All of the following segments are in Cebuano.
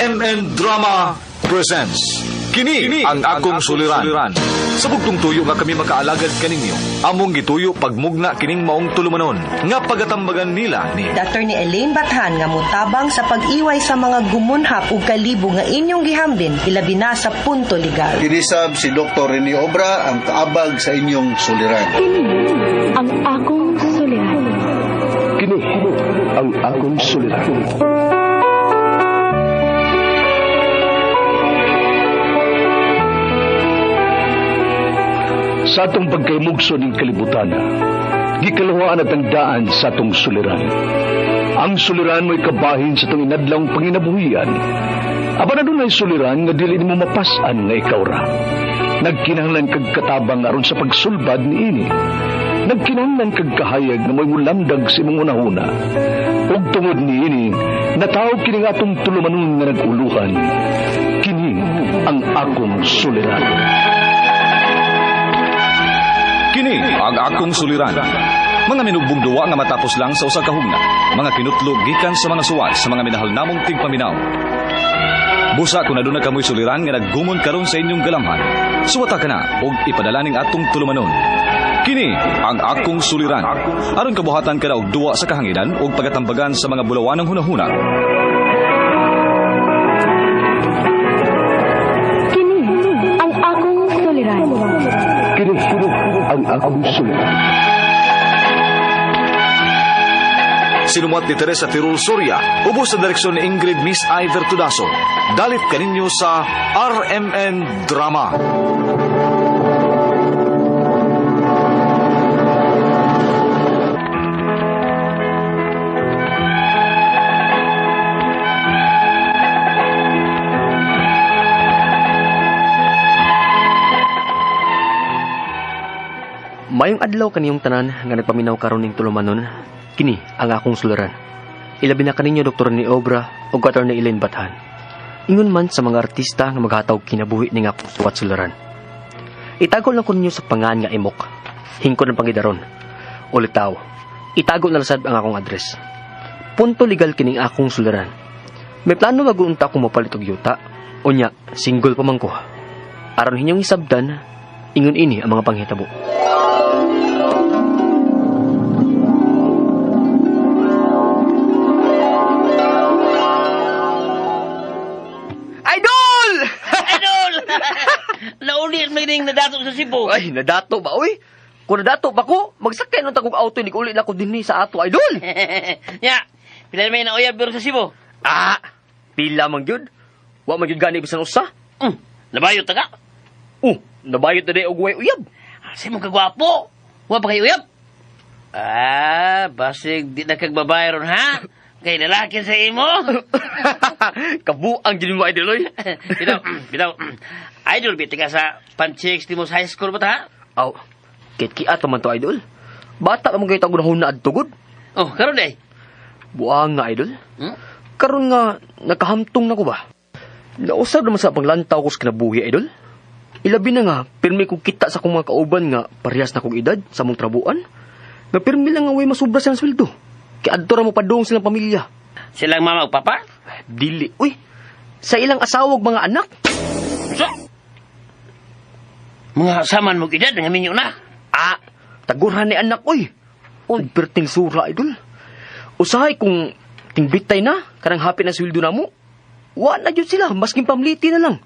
RMN Drama presents Kini ang akong suliran. Sa bugtong tuyo nga kami makaalagad kaninyo. Among gituyo pagmugna kining maong tulumanon nga pagatambagan nila ni Attorney Elaine Bathan nga motabang sa pag-iway sa mga gumunhap ug kalibo nga inyong gihambin ilabi na sa punto legal. Kinisab si Dr. Rene Obra ang kaabag sa inyong suliran. Kini ang akong suliran. Kini ang akong suliran. Sa atong pagkaymugso ning kalibutan, gikaluhaan at ang daan sa atong suliran. Ang suliran mo'y kabahin sa atong inadlawng panginabuhian. Apan adunay suliran nga dili nimo mapas-an nga ikaw ra. Nagkinahanglan kag katabang aron sa pagsulbad niini. Nagkinahanglan kag kahayag nga mo'y mulamdag sa imong hunahuna. Ug tungod niini, natawag kini nga atong tulumanon nga nag-uluhan. Kini ang akong suliran. Kini ang akong suliran. Mga minugbong duwa nga matapos lang sa usa ka hugna. Mga kinutlog gikan sa mga suwat sa mga minahal namong tigpaminaw. Busa kung aduna kamoy suliran nga naggumon karon sa inyong galamhan. Suwata ka na og ipadala ning atong tulumanon. Kini ang akong suliran. Aron kabuhatan ka na og duwa sa kahanginan ug pagatambagan sa mga bulawanang hunahuna. Kini ang akong suliran. Kini ang akong suliran. Sinumuat ni Teresa Tirul Soria, ubos sa direksyon ni Ingrid Miss Iver Tudaso. Dalit kaninyo sa RMN Drama. Mayong adlaw kaniyong tanan nga nagpaminaw karon ning tulumanon, kini ang akong suliran. Ilabi na kaninyo Dr. ni Obra ug Attorney Elaine Bathan. Ingon man sa mga artista nga maghatag kinabuhi ning akong suwat suliran. Itago lang ko ninyo sa pangan nga imok. Hingkod ang pangidaron. Ulitaw, itago na lasad ang akong address. Punto legal kining akong suliran. May plano magunta akong mapalit og yuta. Unya, single pa man ko. Aron hinyong isabdan, ingon ini ang mga panghitabo. Idol! Idol! Nauli ang may nadato sa Cebu. Ay, nadato ba, uy? Kung nadato ba ko, magsakay nung tagong auto, hindi ko uli na ko din sa ato, idol! Ya, pila may nauyab pero sa Cebu. Ah, pila man gyud. Wa man gyud gani bisan usa. Nabayot ta ka. Nabayot na di og way uyab. Asa mo kagwapo? Wa pa kay uyab? Ah, basig di na kag babae ron ha? Kay lalaki sa imo. Kabuang gyud mo, idol, oy. Bitaw, bitaw. Idol, biti ka sa Panchicks Timos High School ba ta? Ha? Aw, kit kiat man to, idol. Bata pa man kayo tagong na adtugod. Oh, karon day. Buang nga, idol. Hmm? Karon nga, nakahamtong na ko ba? Nausab naman sa panglantaw ko sa kinabuhi, idol. Ilabi na nga, pirmi kong kita sa akong mga kauban nga parehas na kong edad sa mong trabuan. Nga pirmi lang nga way masubra silang sweldo. Kaya adto ra mo padung silang pamilya. Silang mama ug papa? Dili, uy. Sa ilang asawa ug mga anak. So, mga saman mo edad nga minyo na. Ah, tagurhan ni anak, uy. Uy, perting sura, idol. Usahay kung tingbitay na, kanang happy na sweldo na mo. Wa na jud sila, masking pamliti na lang.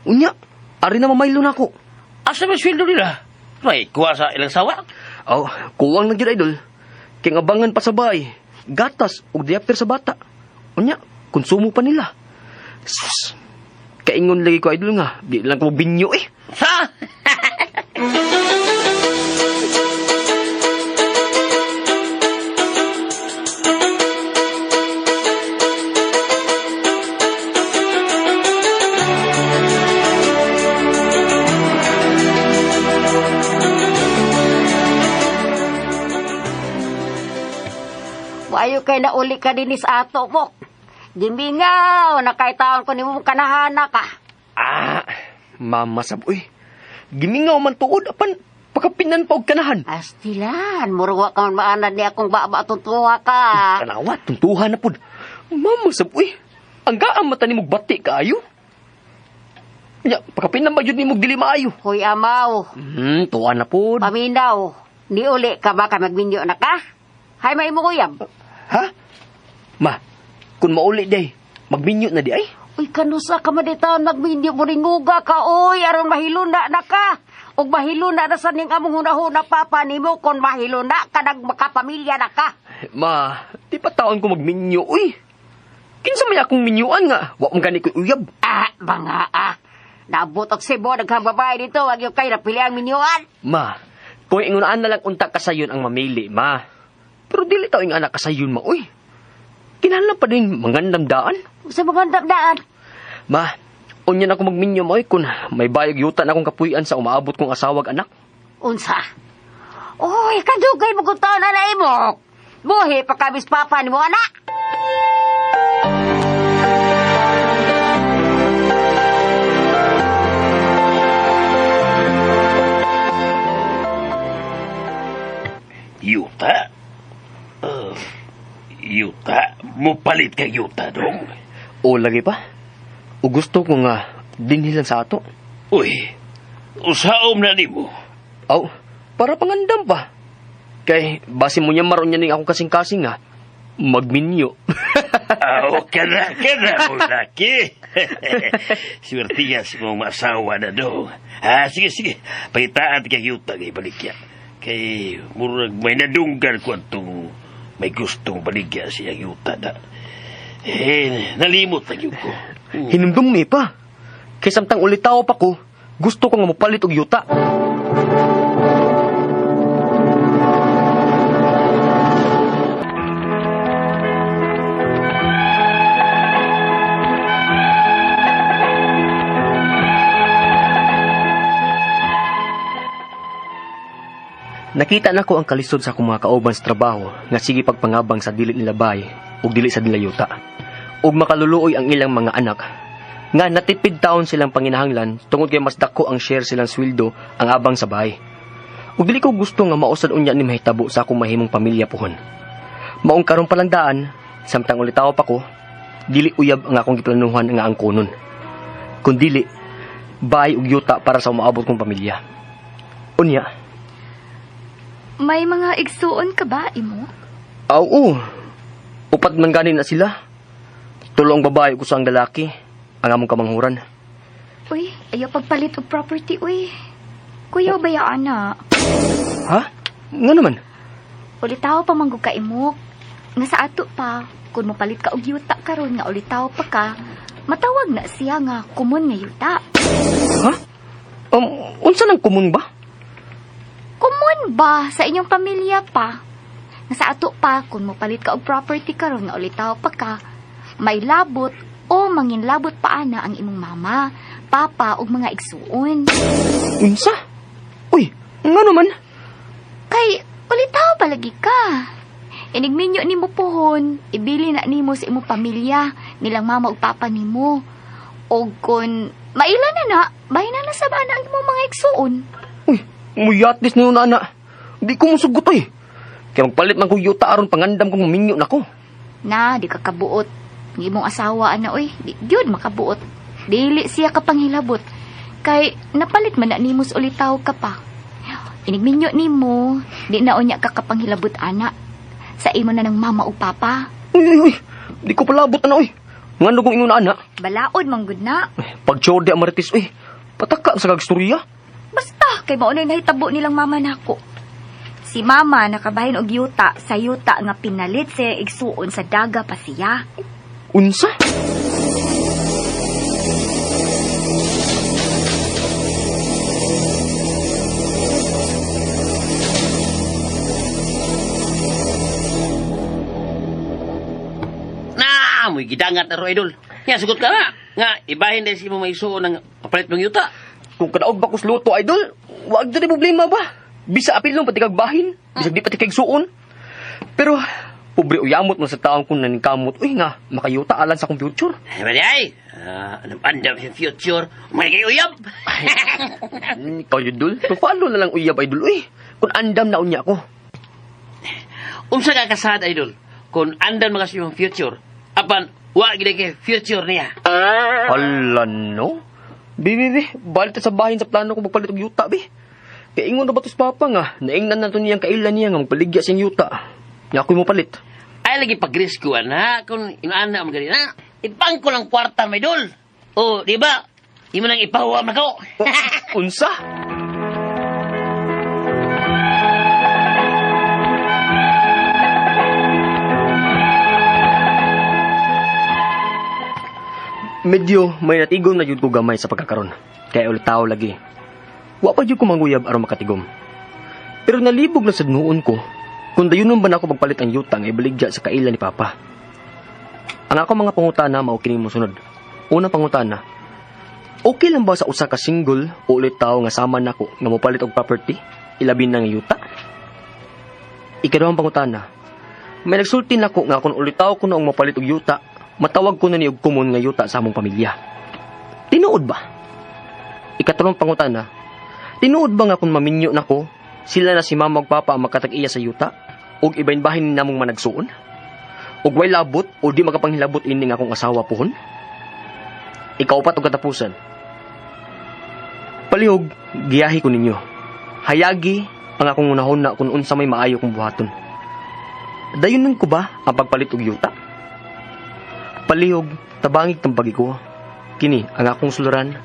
Unya, ari na mamaylo na ako. Asa ba sweldo nila? May kuha sa ilang sawa? Oh, kuwang na jud, idol. Kay abangan pa sa bahay, gatas ug diaper sa bata. Unya, konsumo pa nila. Sus, kaingon lagi ko, idol nga, di lang ko binyo eh. Sa? Wayo kay nauli ka din sa ato, Bok. Gimingaw, nakaitawan ko nimo kanahana ka. Ah, mama sab, uy. Gimingaw man tuod, apan pakapinan pa og kanahan. Astilan, murwa ka man maanad ni akong baba tuntuha ka. Tanawa, tuntuhan na pud. Mama sab, uy. Ang gaang mata nimog bati kaayo. Nya, pakapin ba yun nimog dili maayo? Hoy, amaw. Tuwa na pod. Paminaw. Niuli ka ba ka magminyo na ka? Hay, may mo uyab. Ha? Ma, kung mauli day, magminyo na di ay. Uy, kanusa ka man di taon magminyo mo ringuga ka, oy, aron mahiluna na ka. Ug mahiluna na sa ning among hunahuna papa nimo kon mahiluna ka nagmakapamilya na ka. Ma, di pa taon ko magminyo, uy. Kinsa may akong minyuan nga, wa man gani ko'y uyab. Ah, mga ah. Naabot og Cebu daghang babae dito, wag yung kay napili ang minyuan. Ma, kung ingunaan na lang unta kasayon ang mamili, ma. Pero dili tao ing anak kasayon, ma, uy. Kinahanglan pa din mangandam daan. Sa mga daan. Ma, unya na ako magminyo, ma, uy, kung may bayag yuta na akong kapuy-an sa umaabot kong asawag anak. Unsa? Oy, kadugay mo kung taon na imo. Buhi pa kabis papa nimo anak. Yuta? Yuta? Mupalit kay yuta dong? O lagi pa. O gusto ko nga dinhilan sa ato. Uy, usaom na nimo. Aw, para pangandam pa. Kay base mo niya maron niya ning akong kasing-kasing nga magminyo. Aw, kana, kana mo laki. Swerte sa mong masawa na dong. Ha, sige, sige. Pakitaan kay yuta kay baligya. Kay murag may nadunggan ko atong may gustong baligya siya yuta na. Eh, nalimot na gyud ko. Hinumdum mi pa. Kay samtang ulitaw pa ko, gusto ko nga mopalit og yuta. Nakita nako ang kalisod sa akong mga kauban sa trabaho nga sige pagpangabang sa dili nila bay ug dili sa nila yuta. Ug makaluluoy ang ilang mga anak nga natipid taon silang panginahanglan tungod kay mas dako ang share silang sweldo ang abang sa bahay. Ug dili ko gusto nga mausad unya ni mahitabo sa akong mahimong pamilya puhon. Maong karon palang daan, samtang ulitaw pa ko, dili uyab ang akong giplanuhan nga ang kunon. Kun dili, bahay ug yuta para sa umaabot kong pamilya. Unya, May mga igsuon ka ba, imo? Oo. Upat man gani na sila. Tulong babae ko sa ang lalaki, ang among kamanghuran. Uy, ayaw pagpalit og property, uy. Kuya, bayaan na. Ha? Nga naman? Ulitaw pa manggug ka, imok. Nga sa ato pa, kung mopalit ka og yuta karon nga ulitaw pa ka, matawag na siya nga kumon nga yuta. Ha? Unsa nang kumun ba? Kumon ba sa inyong pamilya pa? Nga sa ato pa, kung mopalit ka og property karon nga ulitaw pa ka, may labot o manginlabot pa ana ang imong mama, papa ug mga igsuon. Unsa? Uy, nga naman? Kay ulitaw palagi ka. Inigminyo nimo pohon, ibili na nimo sa imong pamilya, nilang mama ug papa nimo. Og kun maila na na, bahin na na sa bana ang imong mga igsuon. Uy, muyatis na yun, ana. Di ko musugot, uy. Kaya magpalit man ko yuta aron pangandam kong maminyo na ko. Na, di ka kabuot. Ang imong asawa ana oy, di gyud makabuot. Dili siya kapanghilabot. Kay napalit man na nimo sa ulitaw ka pa. Inigminyo nimo, di na unya ka kapanghilabot ana. Sa imo na ng mama o papa. Uy, uy, uy. Di ko palabot ana, uy. Ngano kong ingon ana? Balaod manggud na. Pag-chorde ang marites, uy. Pataka sa kagstorya. Basta kay mao na'y nahitabo nilang mama nako. Si mama nakabahin og yuta sa yuta nga pinalit siya igsuon sa daga pa siya. Unsa? Na, mo'y gidangat na ro, idol. Nga, sugot ka na. Nga, ibahin din si mo may isuon ng kapalit mong yuta. Kung kadaog ba kus luto, idol, wag diri problema ba? Bisa apil nung pati kag bahin, bisag di pati kag suon. Pero, pobre uyamot mo sa taong kung naningkamot, uy nga, makayuta alan sa akong future. Ay, ba di ay? Anong andam sa future? May kay uyab! Ikaw yun, dul. Paano na lang uyab, idol, uy? Kung andam na unya ko. Unsa ka kasad, idol? Kung andam mga sa imong future, apan, Wa gid kay future niya. Hala no? Bi, bi, bi, balik ta sa bahin sa plano ko magpalit og yuta, bi. Kay ingon na ba to sa papa nga, naingnan na to niyang kaila niya nga magpaligya siyang yuta. Nga ako'y mopalit. Ay lagi pagrisko ana kung inaana mo gani na. Ipangko lang kwarta may dol. Oh, di ba? Imo nang ipahuam nako. Unsa? Medyo may natigom na jud ko gamay sa pagkakaron. Kaya ulit tao lagi. Wa pa jud ko manguyab aron makatigom. Pero nalibog na sad nuon ko kung dayunon ba nako pagpalit ang yuta nga ibaligya sa kaila ni Papa. Ang ako mga pangutana mao kini mosunod. Unang pangutana, okay lang ba sa usa ka single o ulit tao nga sama nako nga mopalit og property ilabi na nga yuta? Ikaduhang pangutana, may nagsulti nako nga kung ulit tao ko na og mopalit og yuta, matawag ko na ni og common nga yuta sa among pamilya. Tinuod ba? Ikatulong pangutana, tinuod ba nga kung maminyo nako, sila na si mama ug papa ang makatag-iya sa yuta ug ibahin-bahin namong managsuon? Ug way labot o di makapanghilabot ini nga akong asawa puhon? Ikaupat og katapusan. Palihog, giyahi ko ninyo. Hayagi ang akong unahon na kung unsa may maayo kong buhaton. Dayunon ko ba ang pagpalit og yuta? Palihog, tabangig tambagi ko. Kini ang akong suluran,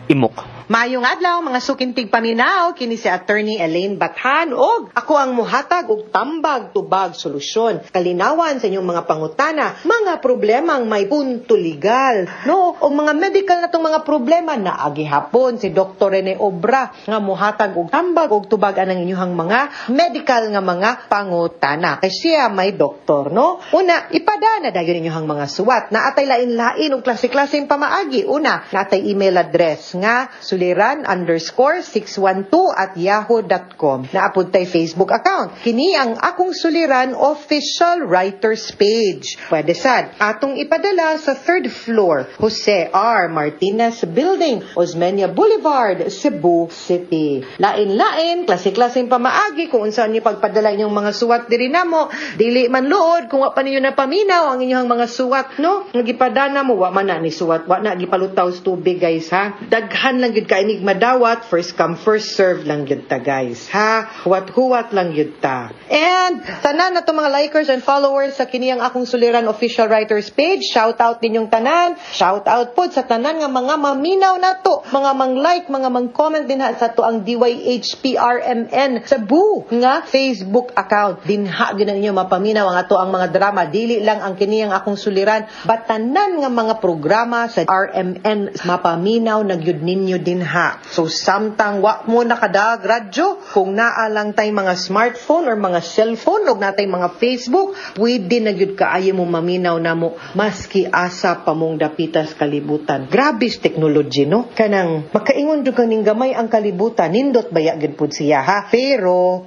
Imok. Maayong adlaw mga sukintig paminaw, kini si Attorney Elaine Bathan og ako ang muhatag og tambag tubag solusyon kalinawan sa inyong mga pangutana, mga problemang may punto legal, no, og mga medical na tong mga problema na agihapon si Dr. Rene Obra nga muhatag og tambag og tubag anang inyong mga medical nga mga pangutana. Kay siya may doktor, no? Una, ipadana dayon inyong mga suwat na atay lain-lain og klase-klaseng pamaagi. Una, natay email address nga suliran_612@yahoo.com. Naapod tay Facebook account. Kini ang Akong Suliran official writers page. Pwede sad atong ipadala sa third floor, Jose R. Martinez Building, Osmeña Boulevard, Cebu City. Lain-lain, klase-klaseng pamaagi kung unsa niyo pagpadala inyong mga suwat diri namo. Dili man luod kung wa pa ninyo napaminaw ang inyong mga suwat, no? Nga gipadana mo wa man na ni suwat, wa na gipalutaw sa tubig, guys, ha. Daghan lang gyud kainig madawat, first come first serve lang gyud ta, guys, ha. Huwat-huwat lang gyud ta. And tanan na to mga likers and followers sa kini ang Akong Suliran official writers page, shout out ninyong tanan, shout out pod sa tanan nga mga maminaw nato, mga mang-like, mga mang-comment dinha sa to ang DYHPRMN Cebu nga Facebook account. Dinha gyud ninyo mapaminaw ang ato ang mga drama, dili lang ang kini ang Akong Suliran, but tanan nga mga programa sa RMN mapaminaw na gyud ninyo dinha. So samtang wa mo nakadag radyo, kung naa lang tay mga smartphone or mga cellphone og natay mga Facebook, pwede na gyud kaayo mo maminaw namo maski asa pa mong dapitas kalibutan. Grabe sa technology, no? Kanang makaingon jud kaning gamay ang kalibutan, nindot baya gyud pud siya, ha. Pero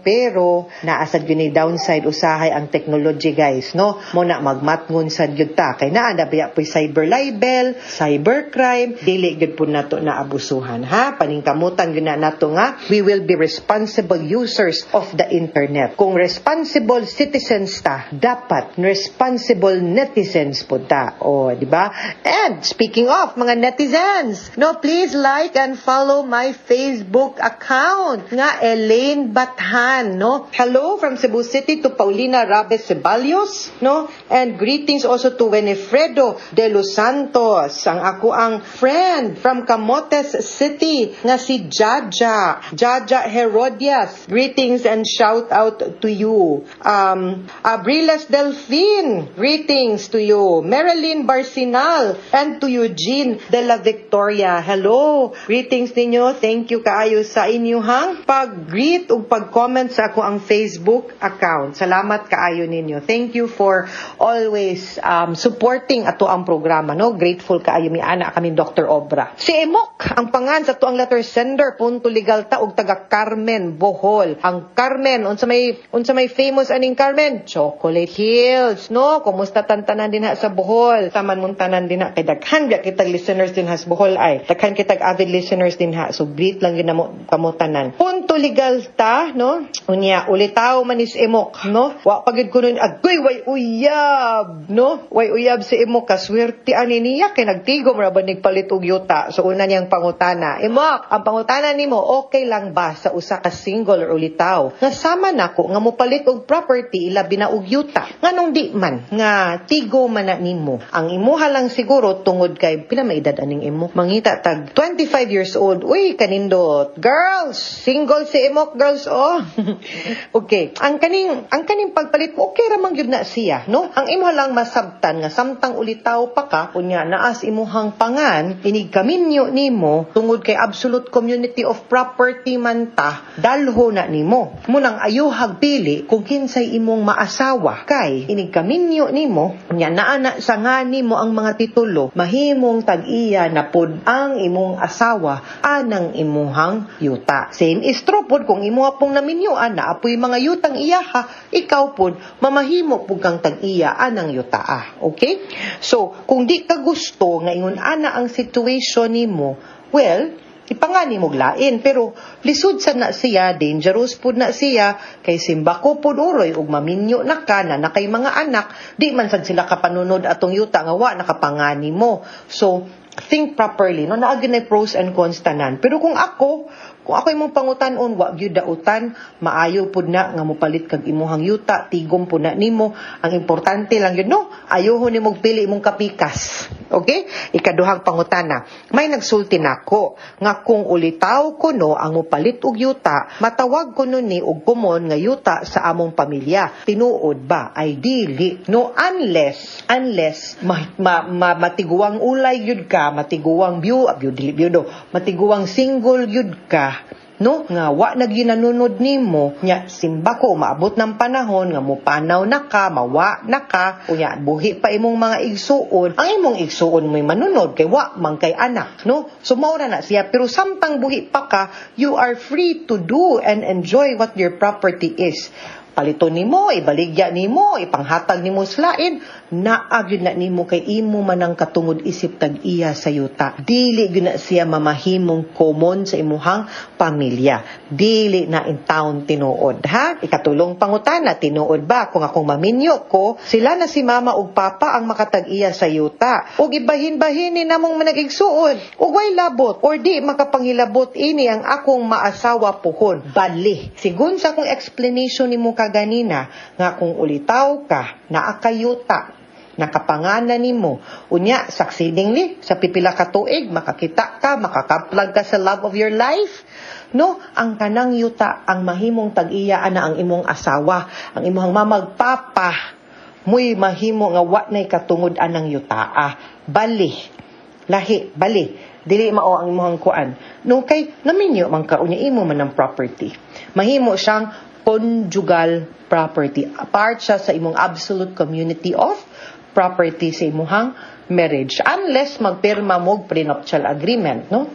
naa sad gyud ni downside usahay ang technology, guys, no? Mo na magmatngon sad gyud ta kay naa na baya poy cyber libel, cybercrime, dili gyud pud nato na abusuhan, ha. Paningkamutan gyud na nato nga we will be responsible users of the internet. Kung responsible citizens ta, dapat responsible netizens pud ta. O, di ba? And speaking of mga netizens, no, please like and follow my Facebook account nga Elaine Bathan, no? Hello from Cebu City to Paulina Rabes Ceballos, no? And greetings also to Winifredo de los Santos, ang ako ang friend from Camotes City nga si Jaja, Jaja Herodias. Greetings and shout out to you. Abriles Delphine, greetings to you. Marilyn Barcinal and to Eugene de la Victoria. Hello. Greetings ninyo. Thank you kaayo sa inyuhang pag-greet ug pag-comment sa ako ang Facebook account. Salamat kaayo ninyo. Thank you for always supporting ato ang programa, no? Grateful kaayo mi ana kami Dr. Obra. Si Emok ang pangalan Tanan sa tuang letter sender, punto legal ta og taga Carmen, Bohol. Ang Carmen, unsa may famous aning Carmen? Chocolate Hills, no? Kumusta tantanan dinha sa Bohol? Taman mong tanan dinha kay daghan biya kitag listeners dinha sa Bohol ay. Daghan kitag avid listeners dinha. So greet lang gyud namo kamo tanan. Punto legal ta, no? Unya ulitaw man is imok, no? Wa pa gyud kuno agoy way uyab, no? Way uyab si imok, kaswerte ani niya kay nagtigom ra ba nigpalit og yuta. So una niyang pangutana. Imok, ang pangutana nimo, okay lang ba sa usa ka single or ulitaw nga sama nako nga mopalit og property, ilabi na og yuta? Nganong di man, nga tigo man na nimo. Ang imuha lang siguro, tungod kay pila may edad aning imok? Mangita tag 25 years old. Uy, kanindot. Girls, single si imok, girls, oh. Okay. Ang kaning pagpalit mo, okay ra man gyud na siya, no? Ang imuha lang masabtan nga samtang ulitaw pa ka, unya naas imuhang pangan, inig kaminyo nimo, tungod kay absolute community of property man ta, dalho na nimo. Munang ayuhag pili kung kinsay imong maasawa kay inig kaminyo nimo, unya naa na sa nga nimo ang mga titulo, mahimong tag-iya na pod ang imong asawa anang imuhang yuta. Same is true pod kung imuha pong naminyuan na apoy mga yutang iyaha, ikaw pod mamahimo pud kang tag-iya anang yutaa. Okay? So, kung di ka gusto nga ingon ana ang situation nimo, well, ipangani mo lain, pero lisod sa na siya, dangerous pud na siya kay simbako pud uroy ug maminyo na ka na nakay mga anak, di man sad sila kapanunod atong yuta nga wa nakapangani mo. So think properly, no? Naa gyud nay pros and cons tanan, pero kung ako imong pangutan-on, wa gyud dautan, maayo pud na nga mopalit kag imuhang yuta, tigom pud na nimo. Ang importante lang yun, no? Ayuhon nimo pili imong kapikas. Okay? Ikaduhang pangutana. May nagsulti nako nga kung ulitaw kuno ang mopalit og yuta, matawag kuno ni og komon nga yuta sa among pamilya. Tinuod ba? Ay dili. No, unless matiguang ulay gyud ka, matiguang biyu, dili biyudo, matiguang single gyud ka, no, nga wa na ginanunod nimo nya, simba ko maabot ng panahon nga mupanaw na ka, mawa na ka, unya buhi pa imong mga igsuon, ang imong igsuon mo'y manunod kay wa man kay anak, no? So mao ra na siya, pero samtang buhi pa ka, you are free to do and enjoy what your property is. Paliton nimo, ibaligya nimo, ipanghatag nimo sa lain, naa gyud na nimo kay imo man ang katungod isip tag-iya sa yuta. Dili gyud na siya mamahimong common sa imuhang pamilya. Dili na in town tinuod, ha? Ikatulong pangutana, tinuod ba kung akong maminyo ko, sila na si mama ug papa ang makatag-iya sa yuta? Ug ibahin-bahin ni namong manag-igsuon. Ug way labot or di makapanghilabot ini ang akong maasawa puhon? Bali. Sigun sa akong explanation nimo kaganina nga kung ulitaw ka, naa kay yuta, nakapangana nimo. Unya, succeedingly, sa pipila ka tuig, makakita ka, makakaplag ka sa love of your life. No, ang kanang yuta ang mahimong tag-iya ana ang imong asawa, ang imong mamagpapa mo'y mahimo nga wa na'y katungod anang yutaa. Bali, lahi, bali. Dili mao ang imong kuan. No, kay naminyo man ka, unya imo man ang property. Mahimo siyang conjugal property. Part siya sa imong absolute community of property sa imuhang marriage. Unless magpirma mo prenuptial agreement, no?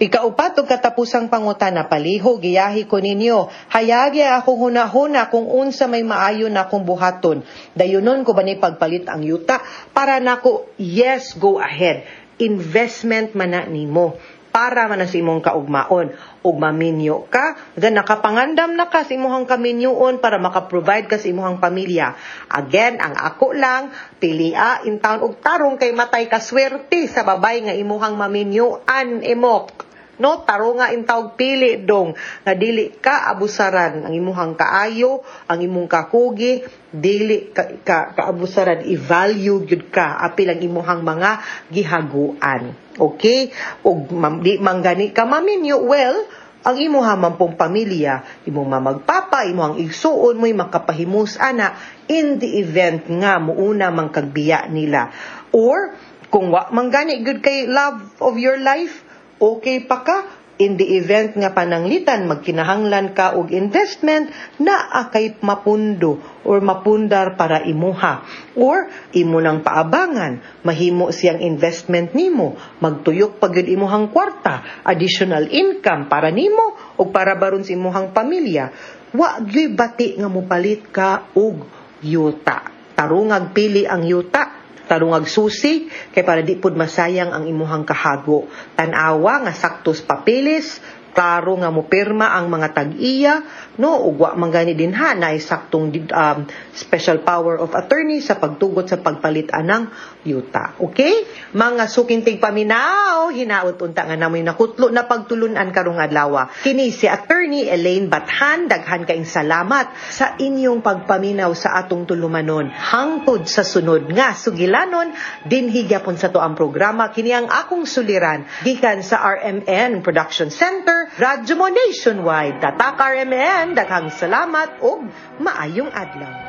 Ikaupat ug katapusang pangutana, palihog giyahi ko ninyo. Hayagi akong hunahuna kung unsa may maayo na akong buhaton. Dayunon ko ba ni pagpalit ang yuta? Para nako, yes, go ahead. Investment man na nimo para man na sa imong kaugmaon. Ug maminyo ka, then nakapangandam na ka sa imong kaminyoon para maka-provide ka sa imong pamilya. Again, ang ako lang, pilia in town og tarong kay matay ka swerte sa babay nga imuhang maminyoan, imok. No, taro nga intawg pili dong nga dili ka abusaran ang imuhang kaayo, ang imong kakugi, dili ka kaabusaran, i-value gyud ka apil ang imuhang mga gihaguan. Okay? Ug di man gani ka maminyo, well, ang imuha man pong pamilya, imong mamagpapa, imong igsuon mo'y makapahimus ana in the event nga muuna man kagbiya nila. Or kung wa man gani gud kay love of your life, okay pa ka, In the event nga pananglitan magkinahanglan ka og investment, naa kay mapundo or mapundar para imuha or imo nang paabangan, mahimo siyang investment nimo, magtuyok pa gyud imuhang kwarta, additional income para nimo o para baron sa imuhang pamilya. Wa gyud bati nga mopalit ka og yuta. Tarungag pili ang yuta, tarungag susi kay para di pud masayang ang imuhang kahago. Tan-awa nga saktos papeles, klaro nga mopirma ang mga tag-iya, no, ug wa man gani dinha naay saktong special power of attorney sa pagtugot sa pagpalit anang yuta. Okay? Mga suking tigpaminaw, hinaot unta nga namoy nakutlo na pagtulunan karong adlaw. Kini si Attorney Elaine Bathan, daghan kaing salamat sa inyong pagpaminaw sa atong tulumanon. Hangtod sa sunod nga sugilanon, dinhi gyapon sa atoang programa, kini ang Akong Suliran gikan sa RMN Production Center, Radyo Mo Nationwide. Tatak RMN, daghang salamat ug maayong adlaw.